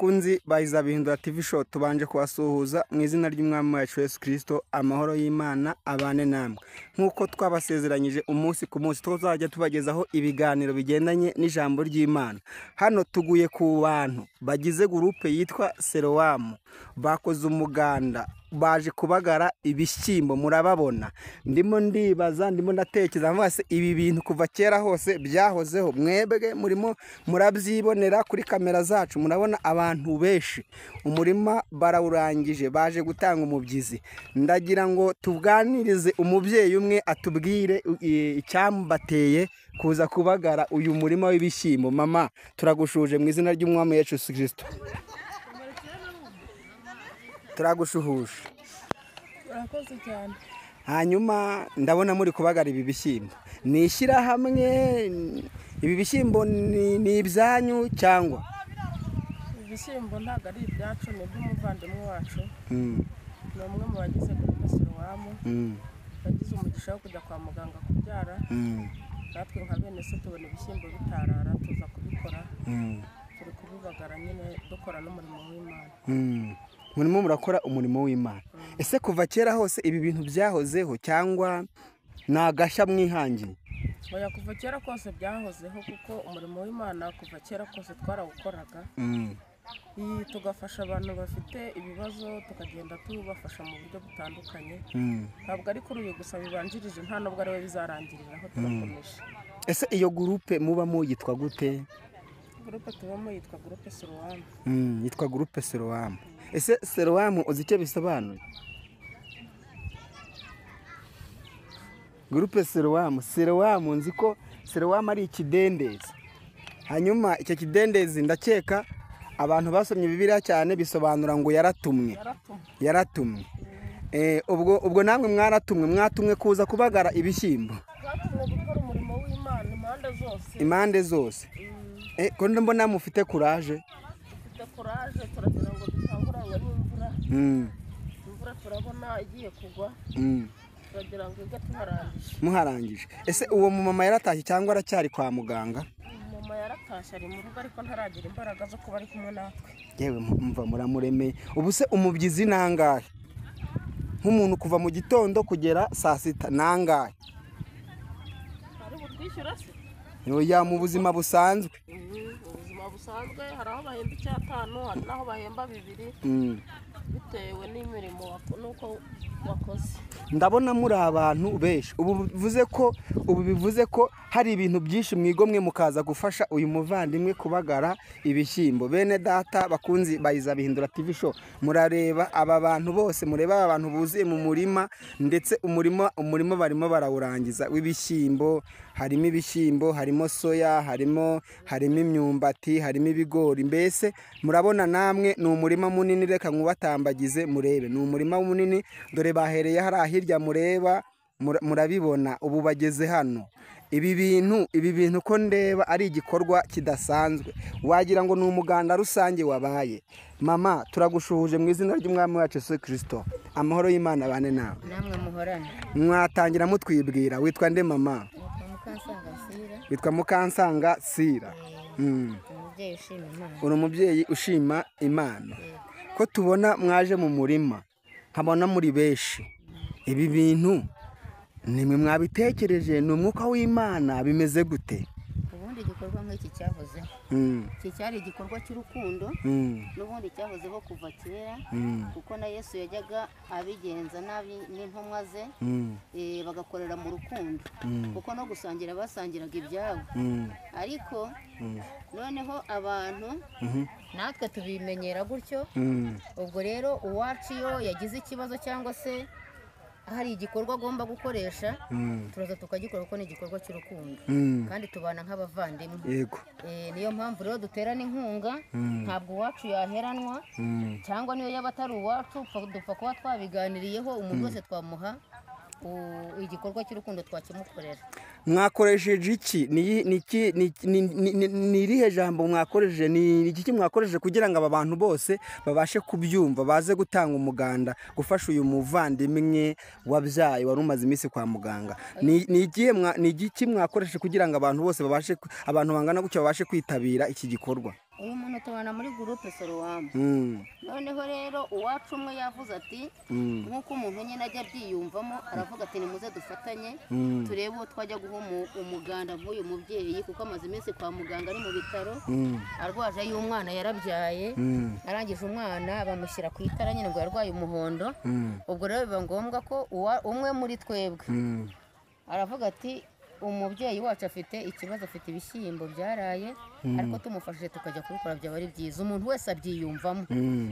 Bakunzi ba Izabihindura TV Show, tubanje kubasuhuza mu izina ry'Umwami wacu Yesu Kristo. Amahoro y'Imana abane namwe. Nk'uko twabasezeranyije umunsi ku munsi tuzajya tubagezaho ibiganiro bigendanye n'ijambo ry'Imana. Hano tuguye ku bantu bagize groupe yitwa Serowamu, bakoze umuganda, baje kubagara ibishyimbo. Murababona, ndimo ndibaza, ndimo ndatekereza mvuga se ibi bintu kuva kera hose byahozeho? Mwebwe murimo murabyibonera kuri kamera zacu, murabona abantu benshi, umurima barawurangije, baje gutanga umubyizi. Ndagira ngo tuganirize umubyeyi umwe atubwire icyamubateye kuza kubagara uyu murima w'ibishyimbo. Mama, turagushuje mu izina ry'Umwami Yesu Kristo. Turagushuhuje. Urakoze cyane. Hanyuma ndabona muri kubagara ibi bishyimbo, ni ishyirahamwe? Ibi bishyimbo ni ibyanyu cyangwa? Ibishyimbo ntabwo ari ibyacu, ni iby'umuvandimwe wacu. Ni umwe mu bagize groupe Silowamu, yagize umugisha wo kujya kwa muganga kubyara. Natwe nka bene se tubona ibishyimbo bitarara, tuza kubikora. Turi kubibagara nyine, dukora n'umurimo w'Imana. Murimo murakora umurimo w'Imana. Ese kuva kera hose ibi bintu byahozeho cyangwa ni agashya mwihangiye? Oya, kuva kera kose byahozeho, kuko umurimo w'Imana kuva kera kose twarawukoraga. Iyi tugafasha abantu bafite ibibazo, tukagenda tubafasha mu buryo butandukanye. Ntabwo ari kuri uyu gusa bibanjirije, nta nubwo ari we bizarangiriraho, turakomeje. Ese iyo groupe mubamo yitwa gute? Groupe tubamo yitwa groupe Silowamu. Yitwa groupe Silowamu. Ese Silowamu uzi icyo bisobanuye? Groupe Silowamu, Silowamu nzi ko Silowamu ari ikidendezi. Hanyuma icyo kidendezi ndakeka abantu basomye Bibiliya cyane bisobanura ngo yaratumwe. Yaratumwe. Ubwo namwe mwaratumwe, mwatumwe kuza kubagara ibishyimbo. Twatumwe gukora umurimo w'Imana impande zose. Impande zose. Ko mbona mufite courage. Dufite courage, turagira ngo dutangurane n'imvura. Imvura turabona igiye kugwa. Turagira ngo ige tuharangije. Muharangije. Ese uwo mumama yaratashye cyangwa aracyari kwa muganga? Mama yaratashye, ari mu rugo, ariko ntaragira imbaraga zo kuba ari kumwe natwe. Yewe mva muramuremeye. Ubu se umubyizi nangahe? Nk'umuntu kuva mu gitondo kugera saa sita nangahe? Ari butwishyura se? Oya, mu buzima busanzwe. Mu buzima busanzwe hari aho bahemba icyatanu, hari n'aho bahemba 2, bitewe n'imirimo n'uko wakoze. Ndabona muri abantu benshi. Ubu bivuze ko hari ibintu byinshi mwigomwe mukaza gufasha uyu muvandimwe kubagara ibishyimbo. Bene data bakunzi ba Izabihindura TV Show, murareba aba bantu bose, mureba aba bantu buzuye mu murima, ndetse umurima barimo barawurangiza w'ibishyimbo. Harimo ibishyimbo, harimo soya, harimo imyumbati, harimo ibigori. Mbese murabona namwe ni umurima munini, reka nkubatambagize murebe. Ni umurima munini, dore bahereye hari hirya mureba, murabibona ubu bageze hano. Ibi bintu ko ndeba ari igikorwa kidasanzwe, wagira ngo ni umuganda rusange wabaye. Mama, turagushuhuje mu izina ry'Umwami wacu Yesu Kristo. Amahoro y'Imana abane nawe. Namwe muhorane. Mwatangira mutwibwira, witwa nde mama? Witwa Mukansanga Sira. Uri umubyeyi ushima Imana. Ko tubona mwaje mu murima, nkabona muri benshi, ibi bintu nimwe mwabitekereje? Ni umwuka w'Imana? Bimeze gute? Ubundi igikorwa nk'iki cyahozeho. Iki cyari igikorwa cy'urukundo, n'ubundi cyahozeho kuva kera, kuko na Yesu yajyaga abigenza n'intumwa ze, bagakorera mu rukundo, kuko no gusangira basangiraga ibyabo. Ariko noneho abantu natwe tubimenyera gutyo. Ubwo rero uwacu iyo yagize ikibazo cyangwa se hari igikorwa agomba gukoresha, turaza tukagikora, kuko ni igikorwa cy'urukundo kandi tubana nk'abavandimwe. Yego. Niyo mpamvu rero duterana inkunga, ntabwo uwacu yaheranwa, cyangwa niyo yaba atari uwacu, dupfa kuba twabiganiriyeho, umuntu wese twamuha igikorwa cy'urukundo twakimukorera. Mwakoresheje iki? Ni irihe jambo mwakoresheje? Ni iki mwakoresheje kugira ngo aba bantu bose babashe kubyumva, baze gutanga umuganda gufasha uyu muvandimwe wabyaye wari umaze iminsi kwa muganga? Ni iki mwakoresheje kugira ngo abantu bose babashe, abantu bangana gutya babashe kwitabira iki gikorwa? Uyu muntu tubana muri gurupe Sorowamu. Noneho rero uwacu umwe yavuze ati nk'uko umuntu nyine ajya abyiyumvamo, aravuga ati nimuze dufatanye turebe uwo twajya guha umuganda nk'uyu mubyeyi, kuko amaze iminsi kwa muganga ari mu bitaro arwaje y'umwana yarabyaye, arangije umwana bamushyira ku itara nyine ngo yarwaye umuhondo. Ubwo rero biba ngombwa ko umwe muri twebwe aravuga ati umubyeyi wacu afite ikibazo, afite ibishyimbo byaraye, ariko tumufashije tukajya kubikora byaba ari byiza. Umuntu wese abyiyumvamo,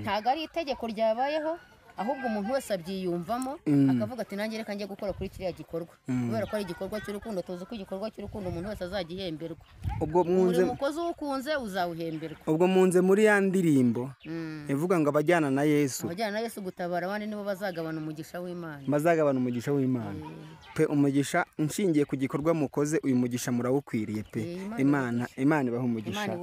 ntabwo ari itegeko ryabayeho, ahubwo umuntu wese abyiyumvamo akavuga ati nanjye reka njye gukora kuri kiriya gikorwa, kubera ko ari igikorwa cy'urukundo. Tuzi ko igikorwa cy'urukundo umuntu wese azagihemberwa. Ubwo mwunze umukozi uwukunze uzawuhemberwa. Ubwo munze muri ya ndirimbo ivuga ngo abajyana na Yesu, abajyana na Yesu gutabara abandi nibo bazagabana umugisha w'Imana, bazagabana umugisha w'Imana pe. Umugisha nshingiye ku gikorwa mukoze, uyu mugisha murawukwiriye pe. Imana ibaha umugisha.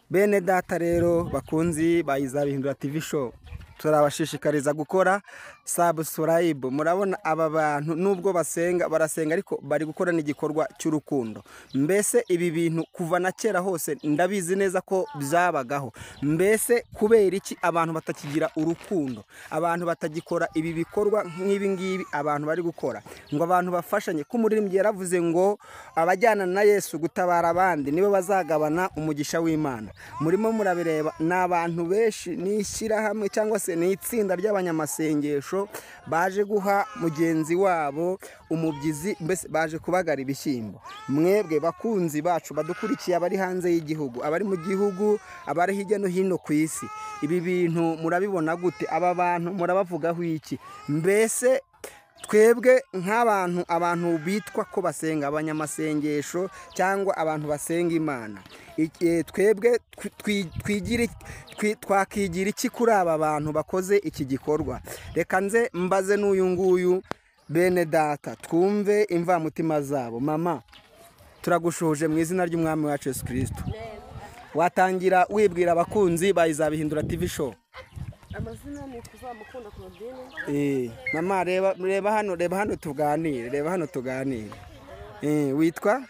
Bene data rero bakunzi ba Izabihindura TV show, turabashishikariza gukora subscribe. Murabona aba bantu nubwo basenga barasenga, ariko bari gukora n'igikorwa cy'urukundo. Mbese ibi bintu kuva na kera hose ndabizi neza ko byabagaho. Mbese kubera iki abantu batakigira urukundo, abantu batagikora ibi bikorwa nk'ibi ngibi abantu bari gukora, ngo abantu bafashanye? Ko umuririmbyi yaravuze ngo abajyana na Yesu gutabara abandi nibo bazagabana umugisha w'Imana. Murimo murabireba, ni abantu benshi, ni ishyirahamwe cyangwa se ni itsinda ry'abanyamasengesho baje guha mugenzi wabo umubyizi, mbese baje kubagara ibishyimbo. Mwebwe bakunzi bacu badukurikiye, abari hanze y'igihugu, abari mu gihugu, abari hirya no hino ku isi, ibi bintu murabibona gute? Aba bantu murabavugaho iki? Mbese twebwe nk'abantu, abantu bitwa ko basenga, abanyamasengesho cyangwa abantu basenga Imana, twebwe twakigira iki kuri aba bantu bakoze iki gikorwa? Reka nze mbaze n'uyu nguyu, bene data, twumve imvamutima zabo. Mama, turagushuje mu izina ry'Umwami wacu Yesu Kristo. Watangira wibwira abakunzi ba Izabihindura TV show. Amazina ni Tuzamukunda Claudine. Mama, reba hano, reba hano tuganire, reba hano tuganire. Witwa?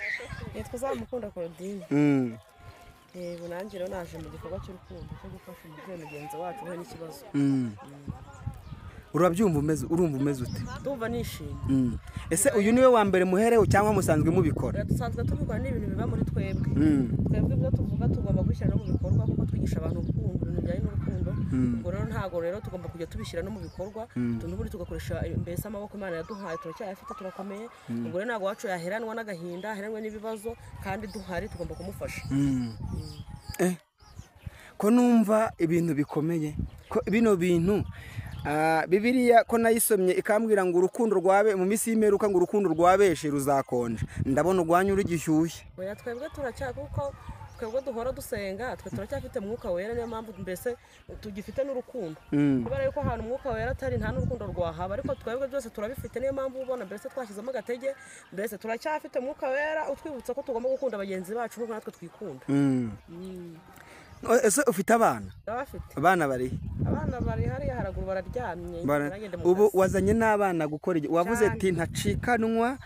Nitwa Tuzamukunda Claudine. Yego, nanjye rero naje mu gikorwa cy'urukundo cyo gufasha umubyeyi mugenzi wacu uhuye n'ikibazo. Urabyumva umeze, urumva umeze ute? Ndumva nishimye. Ese uyu niwe wa mbere muherewe cyangwa musanzwe mubikora? Dusanzwe tubikora, ni ibintu biba muri twebwe. Twebwe ibyo tuvuga tugomba gushyira no mu bikorwa, kuko twigisha abantu urukundo, ibintu bijyanye n'urukundo. Ubwo rero ntago rero tugomba kujya tubishyira no mu bikorwa, ubundi tugakoresha mbese amaboko Imana yaduhaye, turacyayafite, turakomeye. Ubwo rero ntago wacu yaheranwa n'agahinda, aheranwa n'ibibazo, kandi duhari tugomba kumufasha. Ko numva ibintu bikomeye, ko bino bintu Bibiliya ko nayisomye ikambwira ngo urukundo rwabe mu minsi y'imperuka, ngo urukundo rwabeshe ruzakonja. Ndabona urwanyu rugishyushye. Oya, twebwe turacyaka, kuko twebwe duhora dusenga, twe turacyafite Mwuka Wera, niyo mpamvu mbese tugifite n'urukundo. Kubera yuko ahantu Umwuka Wera atari nta n'urukundo rwahaba, ariko twebwe byose turabifite, niyo mpamvu ubona mbese twashyizemo agatege, mbese turacyafite Mwuka Wera utwibutsa ko tugomba gukunda bagenzi bacu nk'uko natwe twikunda. Ese ufite abana? Ndabafite. Abana bari? Abana bari hariya haraguru bararyamye. Ubu wazanye n'abana gukora, wavuze ati ntacikanwa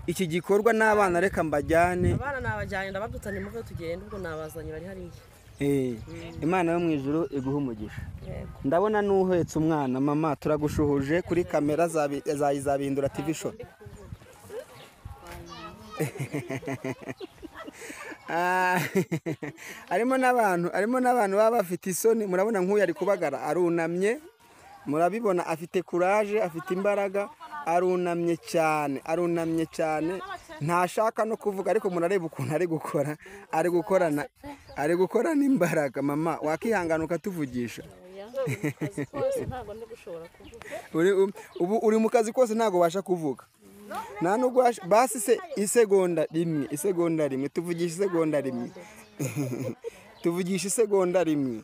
iki gikorwa n'abana, reka mbajyane. Abana nabajyanye, ndababyutsa nimuve tugende, ubwo nabazanye bari hariya. Imana yo mu ijuru iguha umugisha. Ndabona n'uhetse umwana. Mama, turagushuhuje kuri kamera za Izabihindura TV show. Harimo n'abantu baba bafite isoni. Murabona nk'uyu ari kubagara arunamye, murabibona afite courage, afite imbaraga, arunamye cyane, arunamye cyane, ntashaka no kuvuga, ariko murareba ukuntu ari gukora, ari gukorana imbaraga. Mama, wakihangana ukatuvugisha? Ubu uri mu kazi kose ntabwo ubasha kuvuga. Nta nubwo basi se isegonda rimwe, isegonda rimwe, tuvugisha isegonda rimwe. Tuvugisha isegonda rimwe.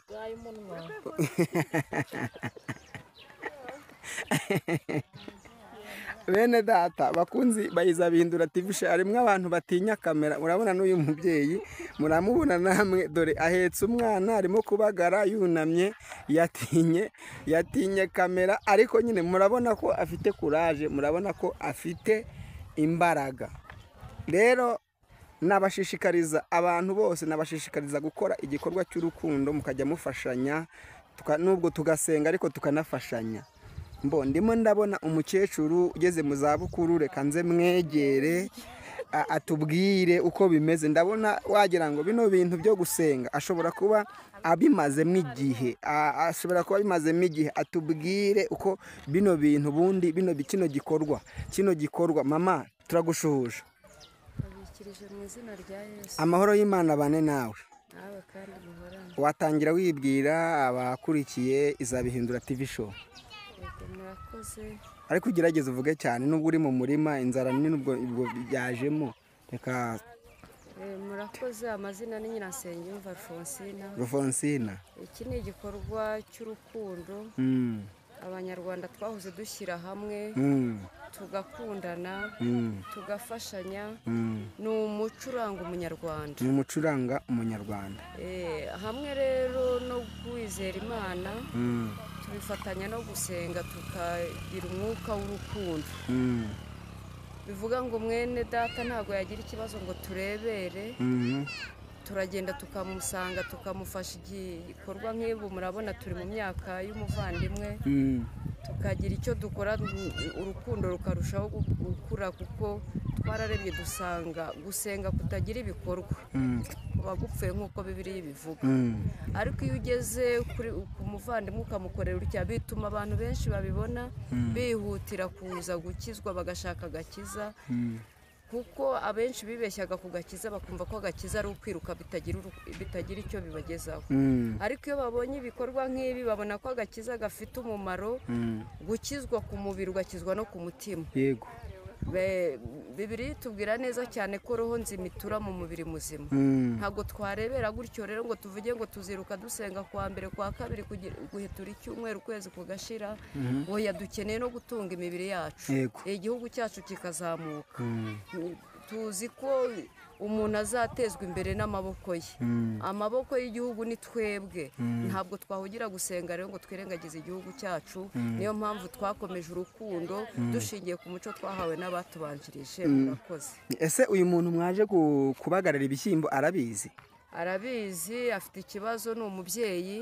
Bene data bakunzi ba Izabihindura TV show, harimo abantu batinya kamera. Murabona n'uyu mubyeyi, muramubona namwe, dore ahetse umwana arimo kubagara yunamye, yatinye kamera, ariko nyine murabona ko afite courage, murabona ko afite imbaraga. Rero Nabashishikariza abantu bose, nabashishikariza gukora igikorwa cy'urukundo, mukajya mufashanya, nubwo tugasenga ariko tukanafashanya. Mbo ndimo ndabona umukecuru ugeze mu zabukuru, reka nze mwegere atubwire uko bimeze. Ndabona wagira ngo bino bintu byo gusenga ashobora kuba abimazemo igihe, ashobora kuba abimazemo igihe. Atubwire uko bino bintu bundi bino kino gikorwa. Mama, turagushuhuje mu izina rya Yesu. Amahoro y'Imana bane nawe. Nawe kandi muhorane. Watangira wibwira abakurikiye Izabihindura TV show. Yego, murakoze. Ariko ugerageze uvuge cyane nubwo uri mu murima, inzara nini ubwo yajemo. Reka murakoze. Amazina ni Nyiransengiyumva Alphonsina. Alphonsina. Iki ni igikorwa cy'urukundo. Abanyarwanda twahoze dushyira hamwe, tugakundana, tugafashanya. Ni umuco uranga umunyarwanda. Ni umuco uranga umunyarwanda. Hamwe rero no kwizera Imana, tubifatanya no gusenga, tukagira umwuka w'urukundo. Bivuga ngo mwene data ntabwo yagira ikibazo ngo turebere. Turagenda tukamusanga, tukamufasha igikorwa nk'ibu. Murabona turi mu myaka y'umuvandimwe, tukagira icyo dukora, urukundo rukarushaho gukura, kuko twararebye dusanga gusenga kutagira ibikorwa kuba gupfuye nk'uko Bibiliya ibivuga. Ariko iyo ugeze ku muvandimwe ukamukorera utya, bituma abantu benshi babibona bihutira kuza gukizwa, bagashaka agakiza. Kuko abenshi bibeshyaga ku gakiza, bakumva ko agakiza ari ukwiruka bitagira icyo bibagezaho. Ariko iyo babonye ibikorwa nk'ibi, babona ko agakiza gafite umumaro, gukizwa ku mubiri ugakizwa no ku mutima. Yego. Bibiliya itubwira neza cyane ko roho nzima itura mu mubiri muzima. Ntabwo twarebera gutyo rero ngo tuvuge ngo tuziruka dusenga kwa mbere kwa kabiri guhetura icyumweru ukwezi kugashira. Oya, dukeneye no gutunga imibiri yacu, igihugu cyacu kikazamuka. Tuzi ko umuntu azatezwa imbere n'amaboko ye. Amaboko y'igihugu ni twebwe. Ntabwo twahugira gusenga rero ngo twirengagize igihugu cyacu. Niyo mpamvu twakomeje urukundo dushingiye ku muco twahawe n'abatubanjirije. Murakoze. Ese uyu muntu mwaje kubagarira ibishyimbo arabizi? Arabizi, afite ikibazo, ni umubyeyi,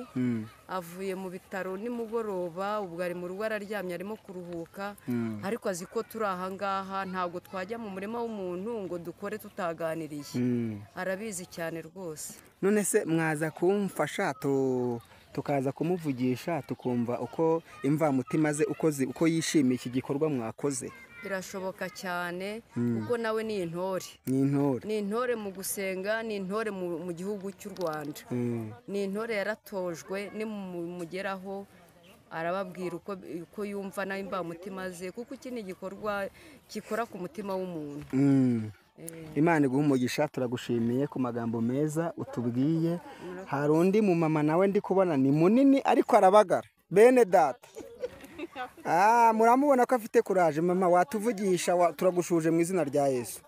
avuye mu bitaro nimugoroba, ubwo ari mu rugo araryamye arimo kuruhuka, ariko azi ko turi aha ngaha, ntabwo twajya mu murima w'umuntu ngo dukore tutaganiriye. Arabizi cyane rwose. None se mwaza kumfasha tukaza kumuvugisha, tukumva uko imvamutima ze, uko yishimiye iki gikorwa mwakoze? Birashoboka cyane, kuko nawe ni intore. Ni intore mu gusenga, ni intore mu gihugu cy'u Rwanda. Ni intore yaratojwe, nimumugeraho arababwira uko yumva nawe imvamutima ze, kuko iki ni igikorwa gikora ku mutima w'umuntu. Imana iguhe umugisha, turagushimiye ku magambo meza utubwiye. Hari undi mu mama nawe ndi kubona ni munini ariko arabagara. Bene data, muramubona ko afite kuraje. Mama, watuvugisha, turagushuje mu izina rya Yesu.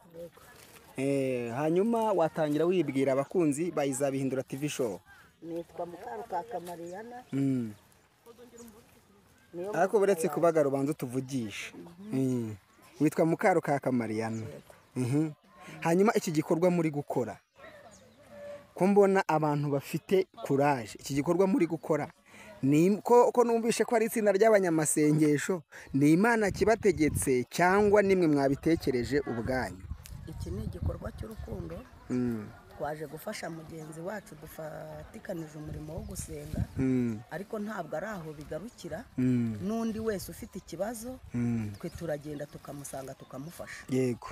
Hanyuma watangira wibwira abakunzi ba Izabihindura TV show. Nitwa Mukarukaka Mariana. Ariko buretse kubagara ubanza tuvugisha. Witwa Mukarukaka Mariana. Hanyuma iki gikorwa muri gukora, ko mbona abantu bafite kuraje, iki gikorwa muri gukora ni ko numvishe ko ari itsinda ry'abanyamasengesho, ni Imana kibategetse cyangwa nimwe mwabitekereje ubwanyu? Iki ni igikorwa cy'urukundo. Twaje gufasha mugenzi wacu dufatikanije umurimo wo gusenga, ariko ntabwo ari aho bigarukira. N'undi wese ufite ikibazo twe turagenda tukamusanga tukamufasha. Yego.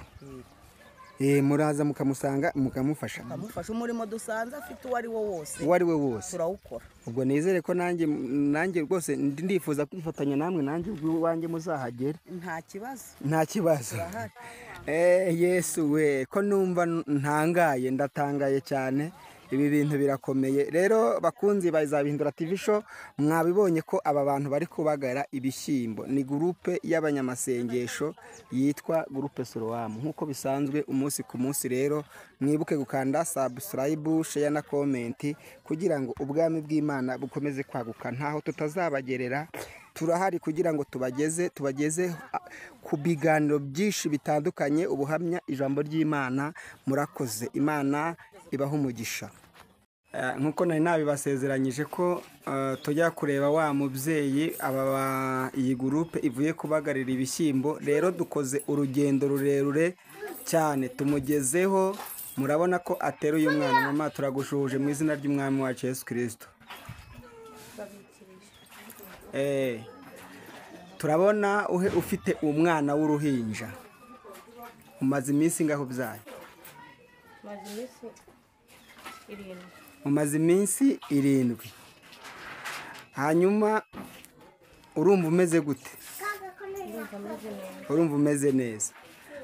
Muraza mukamusanga mukamufasha. Tukamufasha umurimo dusanze afite uwo ari wo wose. Uwo ari we wose. Turawukora. Ubwo nizere ko nanjye rwose ndifuza kwifatanya namwe, nanjye ubwanjye muzahagere. Nta kibazo. Nta kibazo. Yesu we, ko numva ntangaye, ndatangaye cyane. Ibi bintu birakomeye. Rero bakunzi ba Izabihindura TV show, mwabibonye ko aba bantu bari kubagara ibishyimbo. Ni groupe y'abanyamasengesho yitwa Groupe Sorowamu. Nkuko bisanzwe umunsi ku munsi rero mwibuke gukanda subscribe, share na comment kugira ngo ubwami bw'Imana bukomeze kwaguka. Ntaho tutazabagerera. Turahari kugira ngo tubageze ku biganiro byinshi bitandukanye, ubuhamya, ijambo ry'Imana. Murakoze, Imana ibaha umugisha. Nkuko nari nabibasezeranyije ko tujya kureba wa mubyeyi aba iyi gurupe ivuye kubagarira ibishyimbo. Rero dukoze urugendo rurerure cyane tumugezeho. Murabona ko ateruye umwana. Mama, turagushuhuje mu izina ry'Umwami wacu Yesu Kristo. Turabona ufite umwana w'uruhinja. Umaze iminsi ngaho ubyaye? Umaze iminsi 7. Hanyuma urumva umeze gute? Urumva umeze neza.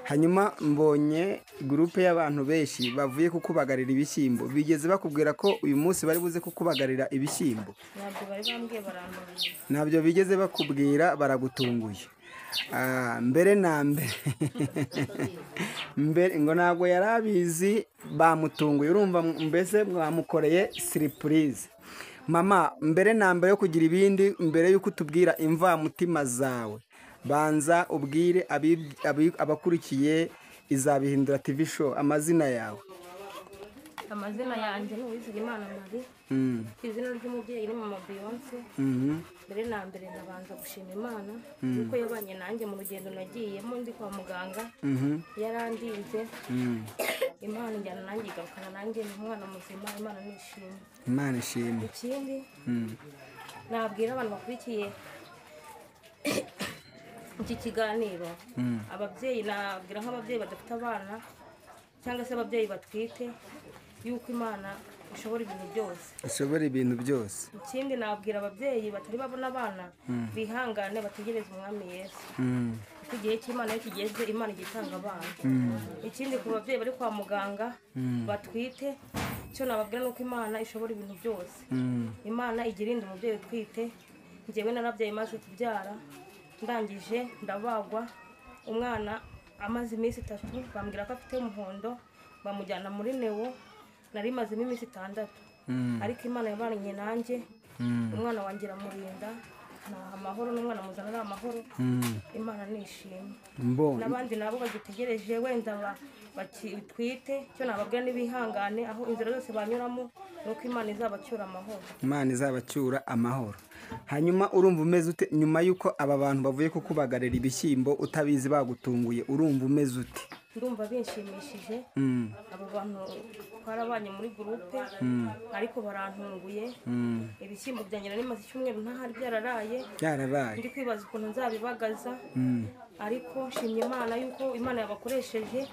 Hanyuma mbonye gurupe y'abantu benshi bavuye kukubagarira ibishyimbo. Bigeze bakubwira ko uyu munsi bari buze kukubagarira ibishyimbo? Ntabwo bari bambwiye, barantunguye. Ntabyo bigeze bakubwira, baragutunguye. Mbere na mbere mbere ngo ntabwo yarabizi, bamutunguye. Urumva mbese mwamukoreye surprise. Mama, mbere na mbere yo kugira ibindi, mbere yuko utubwira imvamutima zawe, banza ubwire abakurikiye Izabihindura TV show amazina yawe. Amazina yanjye ni Uwizeyimana Marie. Izina ry'umubyeyi ni Mama Beyonce. Mbere na mbere ndabanza gushima Imana kuko yabanye nanjye mu rugendo nagiyemo ndi kwa muganga. Yarandinze. Imana injyana nanjye igarukana nanjye ni umwana muzima. Imana nishimwe. Imana ishimwe. Ikindi nabwira abantu bakurikiye iki kiganiro, ababyeyi, nabwira nk'ababyeyi badafite abana cyangwa se ababyeyi batwite yuko Imana ishobora ibintu byose. Ishobora ibintu byose. Ikindi nabwira ababyeyi batari babona abana bihangane, bategereze Umwami Yesu. Kuko igihe cy'Imana iyo kigeze, Imana igitanga abana. Ikindi ku babyeyi bari kwa muganga batwite, icyo nababwira nuko Imana ishobora ibintu byose. Imana igirinda umubyeyi utwite. Njyewe narabyaye maze kubyara, ndangije ndabagwa, umwana amaze iminsi 3 bambwira ko afite umuhondo, bamujyana muri Neo. Nari mazemo iminsi 6, ariko Imana yabanye nanjye, umwana wanjye iramurinda, nta amahoro, n'umwana muzana ari amahoro. Imana nishimwe. N'abandi nabo bagitegereje wenda batwite, cyo nababwira n'ibihangane, aho inzira zose banyuramo nuko Imana izabacyura amahoro. Imana izabacyura amahoro. Hanyuma urumva umeze ute nyuma yuko aba bantu bavuye kukubagarira ibishyimbo utabizi bagutunguye? Urumva umeze ute? Ndumva binshimishije. Abo bantu twarabanye muri gurupe, ariko barantunguye. Ibishyimbo byanjye nari maze icyumweru ntahari, byararaye. Ndi kwibaza ukuntu nzabibagaza, ariko nshimye Imana yuko Imana yabakoresheje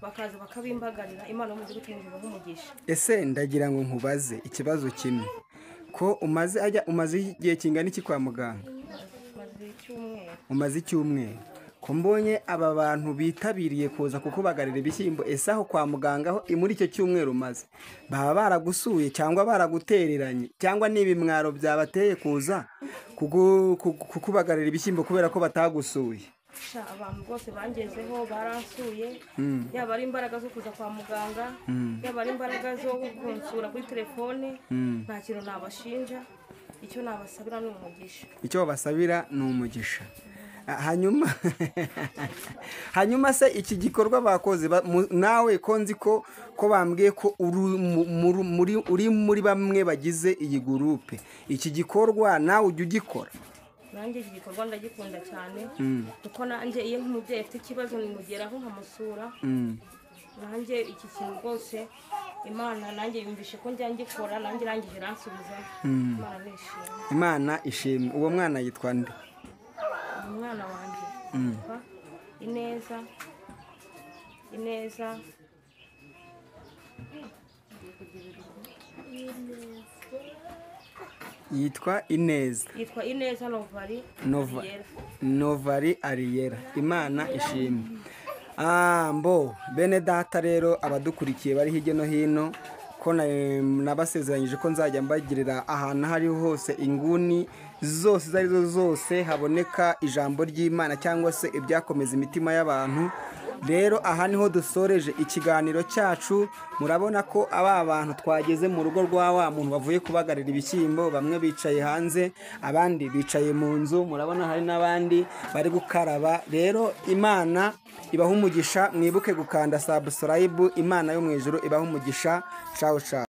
bakaza bakabimbagarira. Imana yo mu gihugu cy'ijuru umugisha. Ese ndagira ngo nkubaze ikibazo kimwe, ko umaze igihe kingana iki kwa muganga? Umaze icyumweru. Ko mbonye aba bantu bitabiriye kuza kukubagarira ibishyimbo, ese aho kwa muganga ho muri icyo cyumweru umaze baba baragusuye cyangwa baragutereranye, cyangwa n'ibimwaro byabateye kuza kukubagarira ibishyimbo kubera ko batagusuye? Abantu bose bangezeho baransuye, yaba ari imbaraga zo kuza kwa muganga, yaba ari imbaraga zo kunsura kuri telefone, nta kintu nabashinja. Icyo nabasabira ni umugisha. Icyo babasabira ni umugisha. Hanyuma se iki gikorwa bakoze nawe ko nzi ko bambwiye ko uri muri bamwe bagize iyi gurupe, iki gikorwa nawe ujya ugikora? Nanjye iki gikorwa ndagikunda cyane, kuko nanjye iyo nk'umubyeyi afite ikibazo nimugeraho nkamusura. Nanjye iki kintu rwose Imana nanjye yumvishe ko njya ngikora, nanjye irangije iransubiza. Imana nishimwe. Imana ishimwe. Uwo mwana yitwa nde? Umwana wanjye yitwa Ineza. Ineza yitwa Ineza. Yitwa Ineza Novari. Novari Ariera. Imana ishimwe. Mbo bene data rero abadukurikiye bari hirya no hino, ko nabasezeranyije ko nzajya mbagirira ahantu aho ariho hose, inguni zose izo arizo zose haboneka ijambo ry'Imana cyangwa se ibyakomeza imitima y'abantu. Rero aha niho dusoreje ikiganiro cyacu. Murabona ko aba bantu twageze mu rugo rwa wa muntu bavuye kubagarira ibishyimbo, bamwe bicaye hanze, abandi bicaye mu nzu, murabona hari n'abandi bari gukaraba. Rero Imana ibaha umugisha, mwibuke gukanda subscribe. Imana yo mu ijuru ibaha umugisha. Ciao ciao.